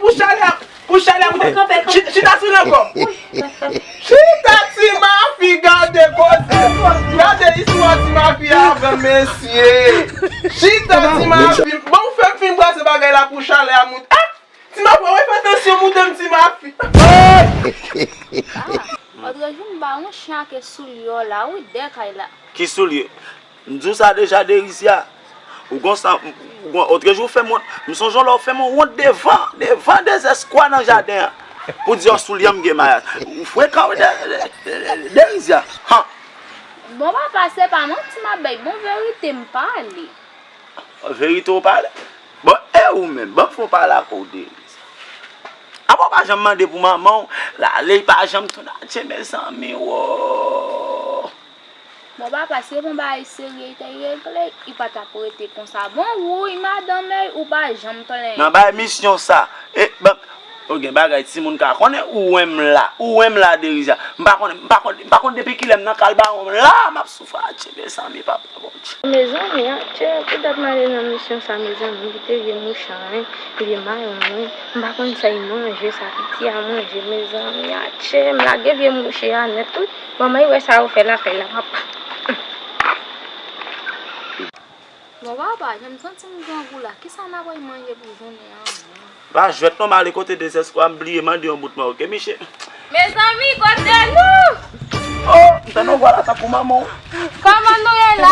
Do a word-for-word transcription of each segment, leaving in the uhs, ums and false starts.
Pou chalè, pou chalè, pou chalè, pou chalè. Chita sou nan kò. Chita ti mafi, gade kote. Gade istwa ti mafi a avè mesye. Chita ti mafi. Bon, ou fè m fin brase bagay la pou chalè a moute. Ah! Ti mafi, wè fè tansyon moute m ti mafi. Ah! Lòt jou m ba yon chen ake soulye w la, wi, dèyè kay la. Ki soulye? M di w sa deja, Derizia. Ou gon sa, ou gon, otrejou w fè m wont. M sonje yon lè w fè m yon wont devan, devan Dezespwa nan jaden an. Pou di yon soulye m gen mayas. Ou frekan, wi, De-, De-, De-, Derizia. Han. Bon, papa, se pa manti m ap bay. Bon, verite m pale. Verite w pale? Bon, e ou menm? Ban m fè w pale ak ou, Derizia. Apa w pa janm mande pou manman w? L ale, l pa janm tounen. Atye, mezanmi, wo. Bon, papa, se pou yon bagay serye li te regle, li pa t ap rete konsa. Bon, wouyy, madanm, ey, ou pa janm plenyen. Nan bay misyon sa. E, ban, ou gen bagay timoun ka konnen, ou wè m la, ou wè m la, Derizia. M pa konn, m pa konn, m pa konn depi kilè m nan kal bawon m la, m ap soufri, atye, mezanmi, papa, Bondye. Mezanmi, atye, pou dat m ale nan misyon sa, mezanmi, m kite vye mouche a, wi, vye mayon, wi. M pa konn sa l manje, sa piti a manje, mezanmi, atye, m lage vye mouche a nèt, wi. Manman, e wè sa yo fè lakay la, papa. Bon, papa, jan m santi m grangou la, kisa n ap manje pou jounen an menm? Pa jwèt non, m ale kote Dezespwa, m bliye mande yon bout mwen, oke, miche? Mezanmi, kote nou? Oh, m tande yon vwa la tankou manman w. Kòman nou ye la?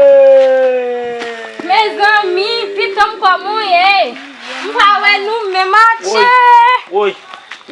Hey! Mezanmi, pitit m, kòman w ye? M pa wè nou menm, atye. Woy, woy.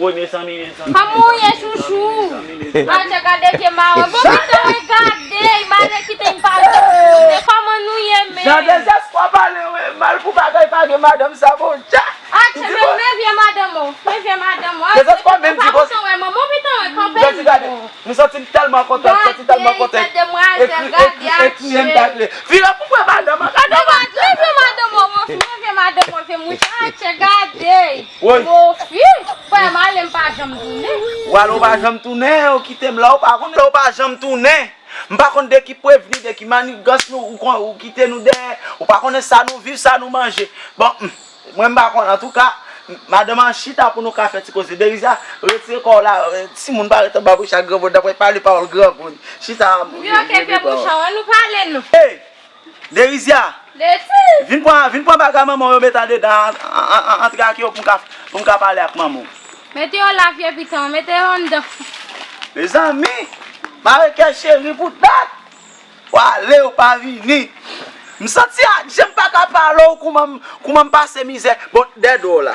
Woy, mezanmi, mezanmi. Kòman w ye, chouchou? Atye, gade vye mawe. Bon, pitit mwen, gade, malè kite m pa janm tounen. Kòman nou ye menm? Jan Dezespwa pale, wi, mal pou bagay pa gen madanm sa, Bondye. Atye, men, men vye madanm ou, men vye madanm ou. Dezespwa menm di konsa. Wè, manman, pitit mwen, kanpe. Jodi, gade. M santi m tèlman kontan, m santi m tèlman kontan. Gade, gade, demwazèl, gade, atye. Vire pou wè madanm an, gade madanm. Men vye madanm ou, men vye madanm ou, vye mouche, atye, gade. Woy. Mofi, frè m ale, m pa janm tounen. W ale, w pa janm tounen, ou kite m la, ou pa konn lè w pa janm tounen. M pa konn de ki prevni, de ki manigans nou, ou kon, ou kite nou dèyè. Ou pa konnen sa nou viv, sa nou manje. Bon, hmm. Mwen m pa konn. Antouka, madanm an chita pou nou ka fè ti koze. Deriza, retire kò w la, eh, timoun pa ret anba bouch ak granmoun, dapre pale pawòl granmoun. Chita, m gen okenn pye bouchon, an nou pale nou. Hey! Derizia! Leti! Vin pran, vin pran bagay manman w yo met andedan, an, an, an, antre ak yo pou m ka, pou m ka pale ak manman w. Mete yo la, vye pitit mwen, mete yo anndan. Mezanmi, mare kè cheri pou dat. W ale, w pa vini. M santi a, je m pa ka pale w kouman m, kouman m pase mizè. Bon, dèdò w la.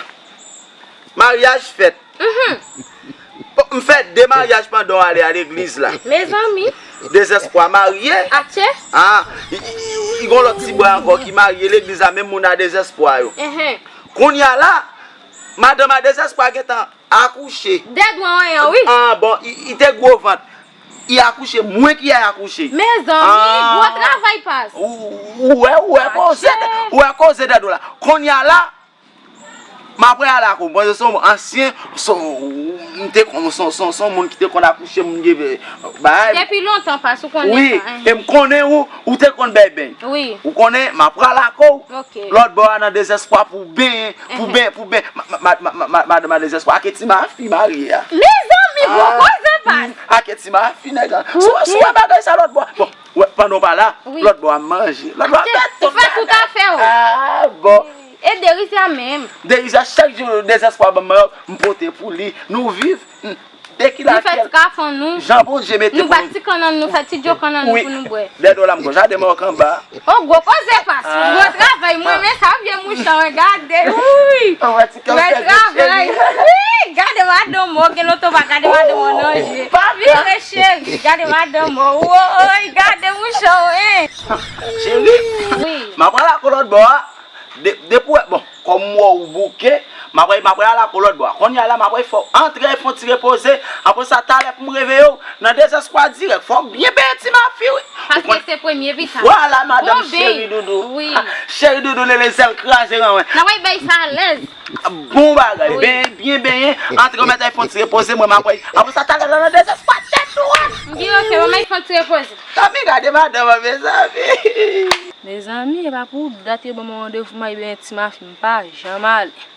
Maryaj fèt. Mhm. Bon, m fè de maryaj pandan w ale a legliz la. Mezanmi. Dezespwa marye. Atye. Ah, i, i, i, i gon lòt ti bwa ankò ki marye legliz la, menm moun a Dezespwa yo. Enhen. Kounye a la, madanm a Dezespwa gentan akouche. Dèdò anyen, wi. Ah, bon, i, i te gwo vant. I akouche, mwen ki ay akouche. Mezanmi, ah, gwo travay pas. Ou, ou wè, ou wè koze, ou wè koze dèdò la. Kounye a la, m apre a la kou, bon, se yon ansyen, se yon, m te konn, se yon, se yon, se yon moun ki te konn akouche moun gen, bay. Depi lontan pas, ou konnen sa, hein. Wi, e m konnen ou, ou te konn bèbèn. Wi. Ou konnen, m apre a la kou. Ok. Lòt bò a nan Dezespwa pou benyen, pou benyen, pou benyen. Ma, ma, ma, ma, ma, madanm a Dezespwa, ake ti mafi marye a. Mezanmi, gwo koze pas. Ake ti mafi nèg la. Si w, si w wè bagay sa lòt bò. Bon, wè, pandan w pa la, lòt bò a manje. Lòt bò a bèt. Ou fè tout afè w. Ah, bon. E Deriza menm. Deriza, chak jou Dezespwa ban m mannyòk, m pote pou li. Nou viv. Hmm. Dekilakèl. Nou fè ti kafon nou. Jan Bondye mete nou. Nou bat ti kannan nou, fè ti djo kannan nou pou nou bwè. Dèdò la m gon jaden mannyòk anba. O gwo koze pas. Gwo travay, mwen renmen sa vye mouchan, gade. Wi. Gwo travay. Wi, gade madanm mwen, gen lontan pa gade madanm mwen nan je. Vire cheri, gade madanm mwen. Woy, gade mouchan, hein. Cheri. Wi. M ap pral ak ou lòt bò a. De, depi w wè, bon, kòm m wè w bouke, m ap, m ap al ak ou lòt bò a. Kounye a la, m ap fè w antre, fè w ti repoze. Apre sa, talè pou m reveye w, nan Dezespwa dirèk. Fò w byen benyen ti mafi, wi. Paske se premye vizaj. Vwala, madanm cheri doudou. Wi. Cheri doudou, lele zèl kraze nan mwen. N ap bay sa alèz. Bon bagay, benyen, byen benyen. Antre, w mèt al fè w ti repoze, mwen, m ap, apre sa, talè la nan Dezespwa tèt dwat. M di, ok, mwen, m al fè w ti repoze. Tanmi gade madanm an, mezanmi. Mezanmi, e pa pou dat yo ban mwen randevou m al benyen Ti Mafi, m pa janm ale.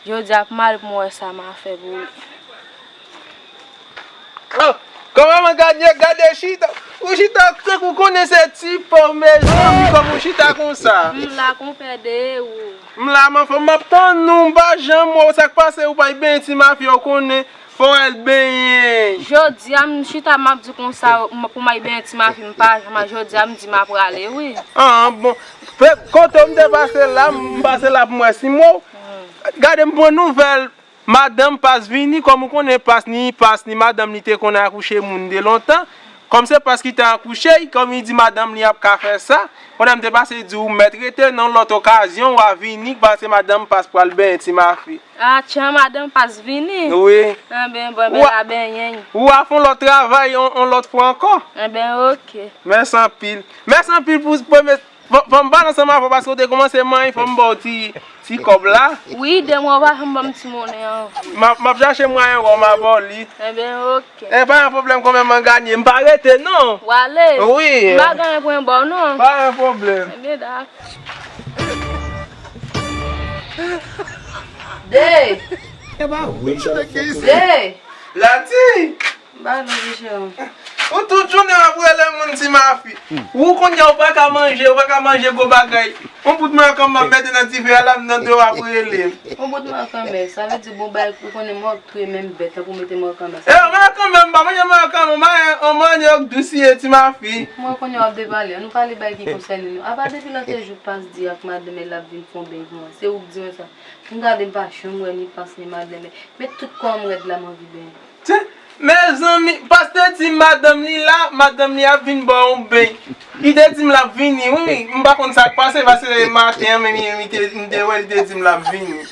Jodi a pou m ale pou m wè sa m a fè pou li. Oh, kòman man gade, gade chita. Ou chita, tankou konnen se ti pòv, mezanmi, kòman ou chita konsa? M la, konpè, de ou. M la, m anfòm, m ap tann ou, m pa janm wè w, sa k pase, ou pa al benyen Ti Mafi, ou konnen. Fò w al benyen. Jodi a, m chita, m ap di konsa, m, pou m al benyen Ti Mafi, m pa janm al. Jodi a, m di m ap prale, wi. Ah, bon. Pe-, kote w m te pase la, m pase la pou m wè si m wè w. Gade, m pran nouvèl, madanm Pas vini, kòm ou konnen Pas ni, Pas ni madanm li te konn akouche moun de lontan. Kòm se Pas ki te akouche, kòm li di madanm li ap ka fè sa, kounye a m te pase di w mèt rete nan lòt okazyon, w a vini, paske madanm Pas pral benyen Ti Mafi. Ah, tjan, madanm Pas vini? Wi. Enben, bon, enben, l a benyen. Ou a fè yon lòt travay, yon, yon lòt fwa ankò. Enben, oke. Mèsi anpil. Mèsi anpil pou, pou mè-, fò, fò m pale ansanm avè w paske w te kòmanse manyen, fò m ba w ti, ti kòb la. Wi, de mwa w pa janm ban m ti monnen an. M ap, m ap chache mwayen wè w, m a ba w li. Enben, oke. E pa yon pwoblèm, kanmenm, m gade, m pa rete, non. W ale? Wi. M pa gen anyen pou m ba w, non. Pa yon pwoblèm. Enben, dakò. Dey! Dey! Lati! M pa nan vi chè. Ou tout jounen w ap rele moun Ti Mafi. Ou kounye a ou pa ka manje, ou pa ka manje gwo bagay. Yon bout mankanm m ap mete nan dife a la, m nan de w ap rele m. Yon bout mankanm, sa vle di bon bagay, ou konnen mwen ap touye menm bèt la pou mete mankanm sa. E, mankanm, m pa manje mankanm, yon manyòk dous li ye, Ti Mafi. Mwen kounye a w ap depale, ann nou pale bagay ki konsène nou. Apa depi lòt jou Pas di ak madanm l ap vin fè yon beny pou mwen, se ou k di mwen sa. M gade m pa janm wè ni Pas ni madanm, men tout kò m rèd la m anvi benyen. Tch, mezanmi, Pas te di madanm li la, madanm li ap vin ba w yon beny. Li te di m l ap vini, wi, m pa konn sa k pase, paske maten an menm, li, li te, m te wè li te di m l ap vini.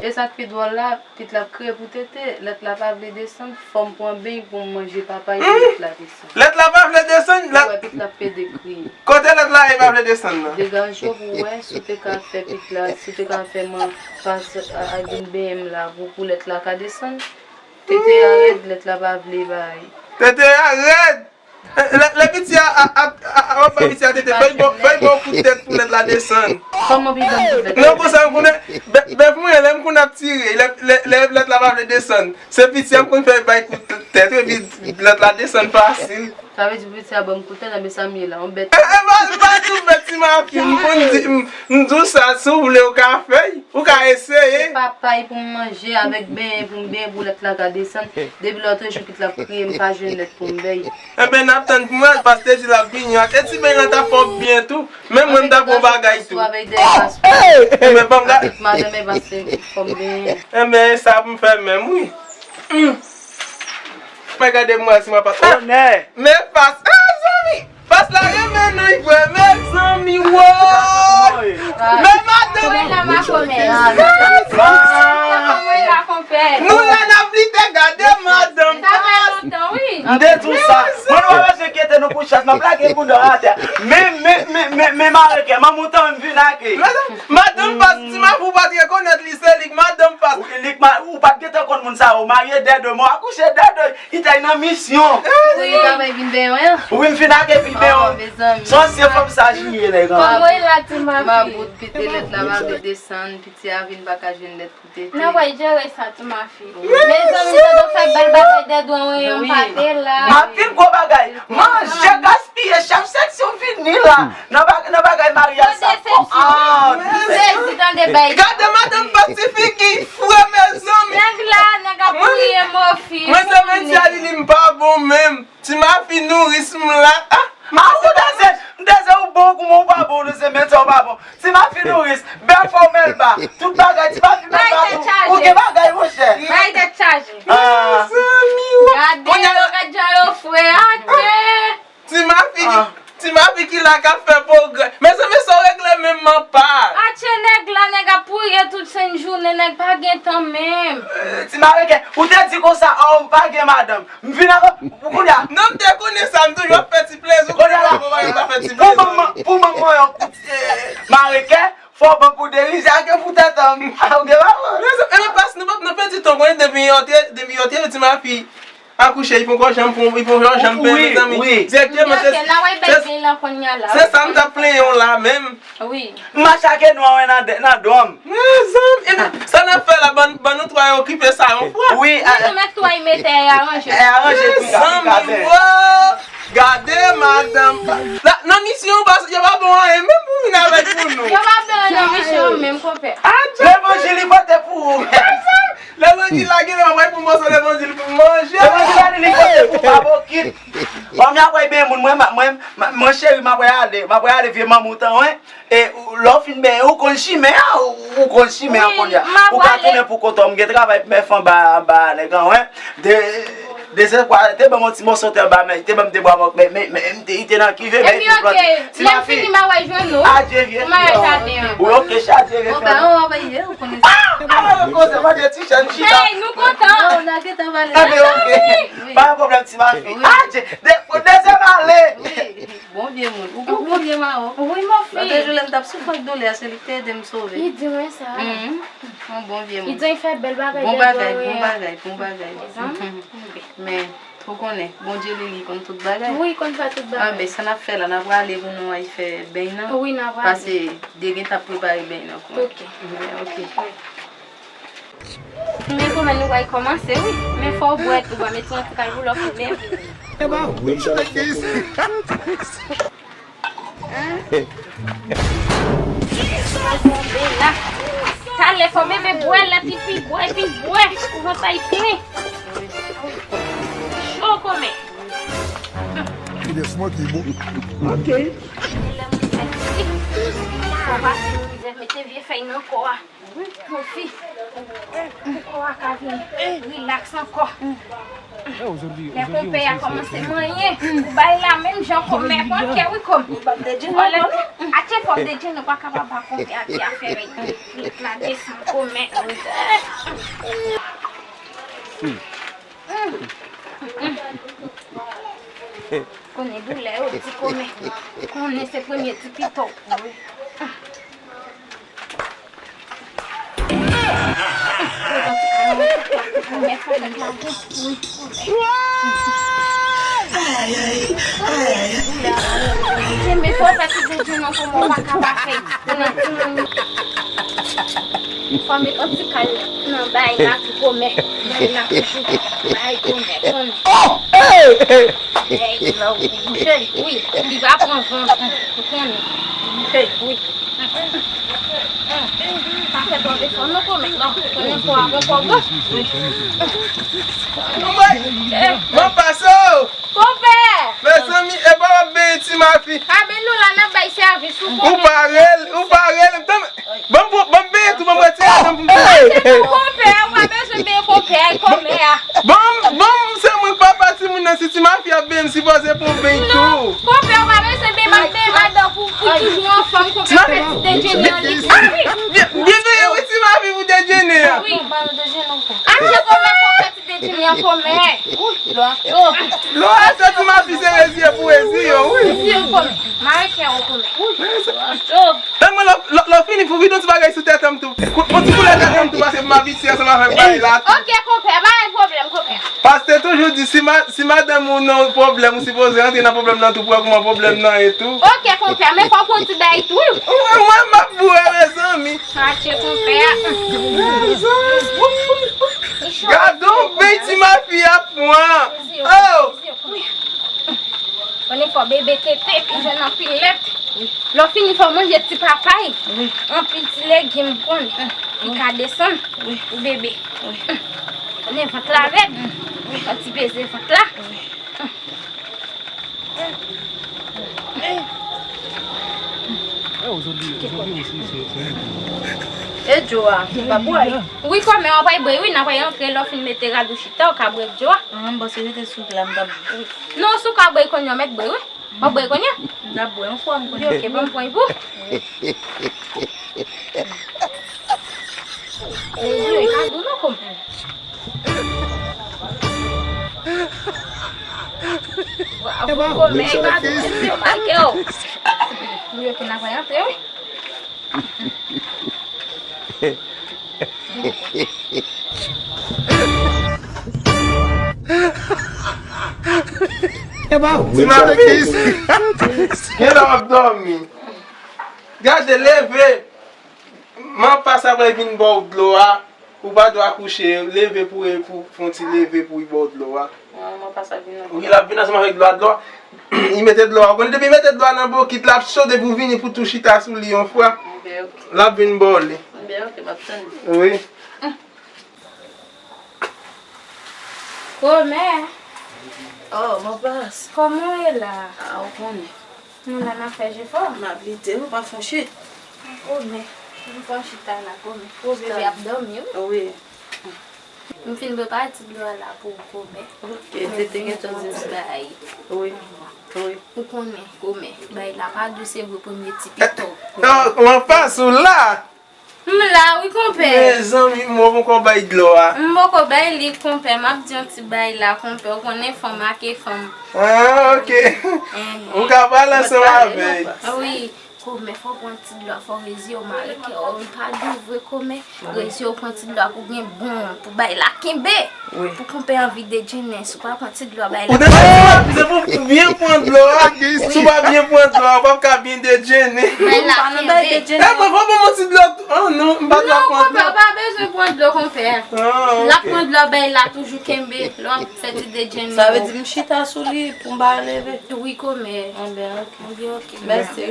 E sa k pi dwòl la, pitit la ap kriye pou tete, lèt la pa vle desann, fò m pran beny pou m manje papay pou lèt la desann. Lèt la pa vle desann, lèt. Ou wè pitit la ap pede kriye. Kote lèt la ye pa vle desann nan? Degaje w pou w wè si w te ka fè pitit la, si w te ka fè man Pas a, a vin benyen m la pou, pou lèt la ka desann. Tete a rèd, lèt la pa vle bay. Tete a rèd! Lè, lè piti a, a, a, a, a, w ap bay piti a tete, fè l ba w, fè l ba w kout tèt pou lèt la desann. Kòman pi ban m kout tèt? Non, konsa m konnen, bè-, bèf mwen, lè m konn ap tire, lè, lè, lè lèt la pa vle desann. Se piti a m konn fè bay kout tèt, epi lèt la desann fasil. Sa vle di piti a ban m kout tèt, enben sa m ye la, yon bèt. E, e, pa, pa di w bèt, Ti Mafi, m konn di, m, m di w sa, si w vle, w ka fè l, w ka eseye. Se papay pou m manje avèk benyen pou m benyen pou lèt la ka desann. Depi lòt jou pitit la ap kriye, m pa jwenn lèt pou m bay. Enben, n ap tann pou mwen, paske te di l ap vini an. E ti beny lan ta fè w byen tou. Menm mwen, m ta fè w bagay tou. Avèk dèyè Pas. Enben, ban m gade. Avèk madanm e Pas, fò m benyen. Enben, e sa pou m fè menm, wi. Mwen gade mwen si mwen pa. Onè. Men Pas, ah, zanmi! Pas la renmen nou, vre, mezanmi, wo! Men madanm! Mezanmi! Nou la n ap lite, gade madanm Pas! M te di w sa. Mwen, nou pa bezwen enkyete nou pou chat, m ap lage bouda w atè. Men, men, men, men, men mare kè, manman w tann vin ake. Madanm Pas, Ti Mafi, ou pa t rekonèt li, se li k madanm Pas. Ou, li k ma-, ou pa t gentan konn moun sa yo, marye dè de, mwen akouche dè de. Li t al nan misyon. Se li k ap vin benyen an? Wi, m fin ak epi benyen. Oh, mezanmi. Se ansyen fanm saj li ye, nèg an. Kòman e la, Ti Mafi? Mabout, piti lèt la pa vle desann, piti a vin pa ka jwenn lèt pou tete. Nan pral jere sa, Ti Mafi. Mezanmi, m ta dwe fè bèl bagay dè dwen, wi, m pa te la. M ap fin gwo bagay. Manje gaspiye, chèf seksyon vini la. Nan ba-, nan bagay maryaj sa fò. Ah, sezi, tande bay. Gade madanm Pasifik ki fre, mezanmi. Nèg la, nèg ap kriye, mofi. Mwen se mentya li, li m pa bon menm. Ti Mafi nouris m la. Ah, ah, ou dèzè, m dèzè ou bon kouman ou pa bon, ou dèzè mentya ou pa bon. Ti Mafi nouris, bèf fòmèl ba. Tout bagay, Ti Mafi menm ba tou. Ou gen bagay, monchè. Bay tèt chaje. Ah. Mezanmi, wa. Gade yo, gade jan yo fre, atè. Ti Mafi, Ti Mafi ki la k ap fè pwogrè. Mezanmi, sa w regle menm man pa. Atye nèg la, nèg ap priye tout senn jounen, nèg pa gen tan menm. Eh, ti mareken, ou te di konsa, oh, m pa gen madanm. M vin ak, ou kounye a. Non, m te konnen sa, m toujou ap fè ti plezi. Kounye a la, pou manman, pou manman yon kout, eh, mareken, fò w ban pou derize ak yo pou tèt an. Ah, ou gen maman. Mezanmi, e pa si nou p ap nan pèdi tan, konnen depi yon te, depi yon te, Ti Mafi. akouche, li poko janm pran, li poko janm peye, mezanmi. Direkteman, se, se sa m t ap plenyen w la menm. M machake nou anwen nan, nan dwòm. Mezanmi, epi sa n ap fè la, ban, ban nou twa yo okipe sa yon fwa. Wi, mèt twa y mete e aranje. E aranje pou zanmi, wo. Gade madanm. Nan misyon, yo pa bon anyen menm pou vin avèk pou nou. Yo pa bon anyen nan misyon menm, konpè. Levanjil li pote pou ou. Levanjil la gen lè w ap pran yon moso levanjil pou manje. Levanjil la li pote pou babokit. Fanmi ap pral benyen moun, mwen, mwen, mwen cheri, m ap pral ale, m ap pral ale vye manman w tan, wen. E lè w fin benyen, ou konn chimen an, ou konn chimen an kounye a. Ou ka tounen pou kont ou, m gen travay pou m fè anba, anba nèg an, wen. De, dezespwa, te ban m yon ti moso tè anba, men te ban m de bwa mòk, men, men, men, m te, li te nan kive, men li te plante. Ti mafi. Adye, vye fi. Wi, ok, chadye, vye fi. Ou pa, ou pa, ou konnen sa. Ah, ah, koze, mande ti chan chita. Hey, nou kontan. Oh, n a gentan pale. Ah, ben, ok. Pa gen pwoblèm, ti mafi. Adye, de, de se pale. Bon vye moun. Ou gon bon vye mawon. Wi, mon fi. Lòt jou lè m t ap soufri ak doulè a, se li ki te ede m sove. Li di mwen sa. Mhm. Yon bon vye moun. Li di l fè bèl bagay. Bon bagay, bon bagay, bon bagay. Mezanmi. Mhm. Men, ou konnen, Bondye li, li konn tout bagay. Wi, li konn fè tout bagay. Anben, sa n ap fè la, n ap prale pou nou al fè beny nan. Wi, n ap prale. Paske de gen t ap prepare beny nan pou mwen. Ok. Anben, ok. Wi. Men kòman nou pral kòmanse, wi. Men fò w bwè tou, ba, met yon ti kal pou lò foumen. Talè fò bebe bwè, lè pipi bwè, epi bwè, pou vant la plen. Cho kòmè. Li de smoky, bro. Ok. Mete vye fèy nan kò a. Mon fi, pou kò a ka vin rilaks ankò. Lè konpè a kòmanse manyen, ou bay la menm jan kòmè, konpè, wi, kòmè. Atye fò dedjene, ou pa kapab ba konpè a ti afè, wi. Met la desann kòmè. Konnen doulè yo di kòmè. Konnen se premye ti pito. Kenbe fò, fè ti dedjene nan kòmè, ou pa ka pa fè. Konnen timoun. Fò met yon ti kal nan bay la tou kòmè. Bay la toujou. Bay kòmè, kòmè. Ey, lè w bouche, wi, li va pran van tou, ou konnen. Bouche, wi. Pa fè twòp efò non, kòmè, non. Konnen kò a gon kò gwo. Mwen pase w. Konpè! Mezanmi, e pa w ap benyen ti mafi. A ben nou la, n ap bay sèvis ou, konpè. Ou pa rele, ou pa rele. Tann, ban m pran, ban m benyen tou, ban m retire ladan pou m benyen. Achte pou konpè, ou pa bezwen benyen konpè, kòmè a. Ban m, ban m, se mwen k papa timoun nan, si ti mafi ap benyen, m sipoze pran beny tou. Non, konpè, ou pa bezwen benyen, m ap benyen madanm pou, pou toujou anfòm, konpè, fè ti dedjene an li. Byen, byen veye, wi, ti mafi pou dedjene a. Wi. Achte konpè, konpè, ti dedjene an kòmè. Lò a cho. Lò a cho, ti mafi se reziye pou reziye, wi. Reziye kòmè. Mare kè w kòmè. Tann mwen, lè, lè, lè w fini, pou vide yon ti bagay sou tèt an m tou. Kou-, yon ti koulè tèt an m tou, paske m abitye ansanm avèk bagay la tou. Ok, konpè, pa gen pwoblèm, konpè. Pastè toujou di, si ma-, si madanm ou nan pwoblèm, ou sipoze rantre nan pwoblèm nan tou, pou wè kòman pwoblèm nan ye tou. Ok, konpè, men fò w pran ti bagay tou, wi. Ou wè, mwen, m ap boure, mezanmi. Atye konpè a. Gadon beny ti mafi ap pran. Oh! Konnen fò bebe tete, pi jèn anpil lèt. Lè w fini fò manje ti papay. Anpil ti legim, konnen. Li ka desann pou bebe. Konnen vant la rèd. Fò ti peze vant la. E djo a, pa bwè. Wi, kòmè, w ap bwè, wi, n ap antre, lè w fin mete rad ou chita, w ka bwè djo a. An, bon, se rete sou la, m t ap bwè. Non, si w ka bwè kounye a, w mèt bwè, wi. W ap bwè kounye a? M t ap bwè, yon fwa m konnen. Ok, ban m pran pou. Lezi yo, e ka dou non, kòmè. Bravo, kòmè, e ka dou, si yo make w. Wi, ok, n ap antre, wi. Ti mafi, genlè w ap dòmi. Gade, leve. Manpas ap vin ba w dlo a. Ou pa dwe kouche. Leve pou, pou fè yon ti leve pou l ba w dlo a. Wi, l ap vin ansanm avèk dlo a, dlo a. Li mete dlo a. Ou konnen depi mete dlo a nan bokit, l ap cho depi w vini pou tou chita sou li yon fwa. L ap vin ba w li. Wi. Kòmè. Oh, manpas. Kòman w ye la? Ah, ou konnen. Nou la n ap fè jefò. M ap lite, ou pa fè yon chita. Kòmè. M fè yon chita la, kòmè. Kòmè ap dòmi, wi. Wi. M fin prepare ti dlo a la pou ou, kòmè. Ok, te te gen tan di m sa. Wi. Wi. Ou konnen, kòmè. Bay la pa dous, se vre premye ti pito. Non, manpas ou la. M la wi, konpè. Mezanmi, mwen poko bay dlo a. M poko bay li, konpè. M ap di yon ti bay la, konpè. Ou konnen fanm ak fanm. Ah, ok. Ou ka pale ansanm avè l. Wi, konpè, fò w pran ti dlo a, fò w reziye w mare kè w. Ou pa dou vre, konpè. Reziye w, pran ti dlo a pou gen bon, pou bay la kenbe. Pou konpè anvi dejene, si w pa pran ti dlo a bay la. Ou te di se pou byen pran dlo a. Si w pa byen pran dlo a, ou p ap ka byen dejene. Bay la kenbe. E mwen, fò ban mwen ti dlo. Oh non, m pa t ap pran dlo. Non, konpè, ou pa bezwen pran dlo, konpè. L ap pran dlo, bay la toujou kenbe. Lè w ap fè ti dejene. Sa vle di m chita sou li pou m pa leve? Wi, kòmè. Anben, ok. Anben, ok. Mèsi.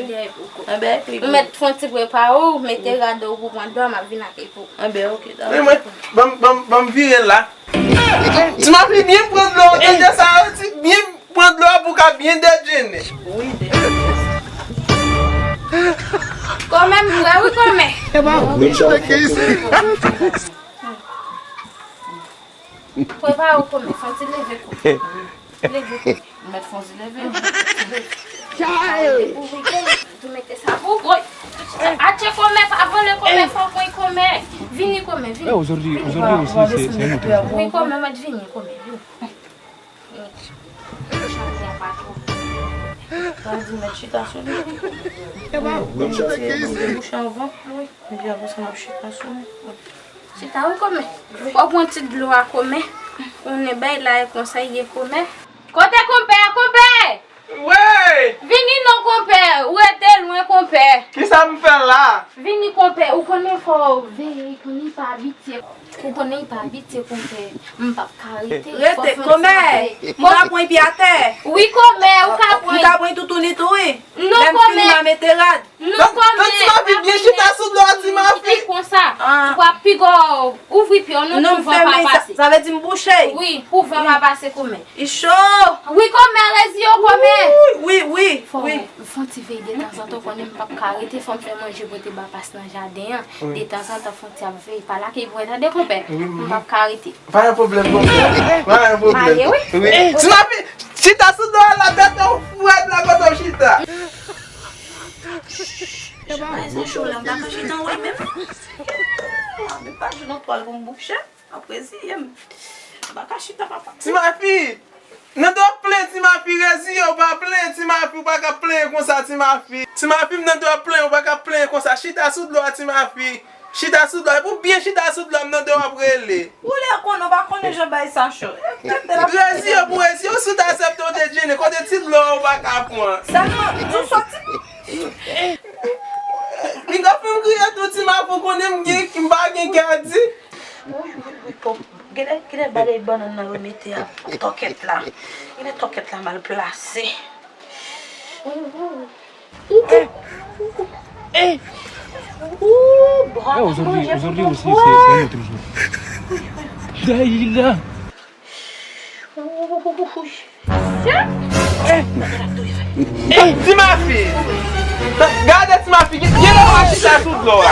Anben, ok. Ou mèt fè yon ti prepare w, mete rad ou pou pran dlo a, m ap vin ak li pou ou. Anben, ok, dakò. Men mwen, ban m, ban m, ban m vire la. Ti mafi, byen pran dlo, ou tande sa yo di? Byen pran dlo a pou w ka byen dejene. Wi, dejene. Kòmè, m prè wi, kòmè. Prepare w, kòmè, fè yon ti leve, kòmè. Leve, kòmè. Mèt fon ti leve. Chay! Tou mete sa pou kòy. Atche kòmè, pa vole kòmè, fò kòy kòmè. Vini kòmè, vini. Eh, aujourd'hui, aujourd'hui aussi, c'est, c'est un autre jour. Wi, kòmè, mèt vini kòmè, vini. Chanje a pa twò. Sa di mèt chita sou li. Mèt chita sou li. Bouch anvan. Wi. Epi apre sa, m ap chita sou li. Chita wi kòmè. Fò w pran ti dlo a kòmè. Konnen bay la e konsa ye kòmè. Kote konpè a, konpè? Wi! Vini non konpè, ou rete lwen konpè. Kisa m fè la? Vini konpè, ou konnen fò w veye, konnen pa abitye. Ou konnen pa abitye konpè, m p ap ka rete. Rete, kòmè! M ka pran epi atè. Wi kòmè, ou ka pran. M ka pran toutouni tou wi. Non kòmè. Lè m fini, m a mete rad. Non, kòmè. Ti mafi, byen chita sou dlo a, ti mafi. Li konsa. Ou pa pi gwo, ouvri pye w non pou van pa pase. Sa vle di m bouche. Wi, pou van pa pase kòmè. Li cho. Wi, kòmè, reziye w, kòmè. Wi, wi, wi. Fò w fè yon ti veye detanzantan, konnen m p ap ka rete, fò m fè manje pote ba pas nan jaden an. Detanzantan, fò w ti ap veye pa lage pou w tande, kòmè. M p ap ka rete. Pa gen pwoblèm, kòmè. Pa gen pwoblèm. Wi. Ti mafi, chita sou dlo a la, tèt ou frèt la, kote w chita. Bay sa cho la, m pa ka chita anwo menm. Menm pa jwenn yon twal pou m bouche. Ap reziye m. M pa ka chita, papa. Ti mafi, nan do plen, ti mafi, reziye w, pa plen, ti mafi, ou pa ka plen konsa, ti mafi. Ti mafi, m nan do plen, ou pa ka plen konsa. Chita sou dlo a, ti mafi. Chita sou dlo a. Epi w byen chita sou dlo a, m nan do w ap rele. Ou lè konnen, ou pa konnen jan bay sa cho. Reziye pou reziye, ou sou ta aksepte w te djene, kote ti dlo a ou pa ka pran. Sèlman, nou soti. Li ka fè m kriye tou, ti mafi, ou konnen m gen, m pa gen kè a di. Wi, wi, wi, pòp. Genlè, genlè bagay bannann nan remete a tòkèt la. Genlè tòkèt la mal plase. Wi, wi, wi. Eh, eh. Ou, bò, eh, aujourd'hui, aujourd'hui aussi, c'est, c'est un autre jour. Daïla. Ti mafi! Gade ti mafi, gen, gen lè w pa chita sou dlo a.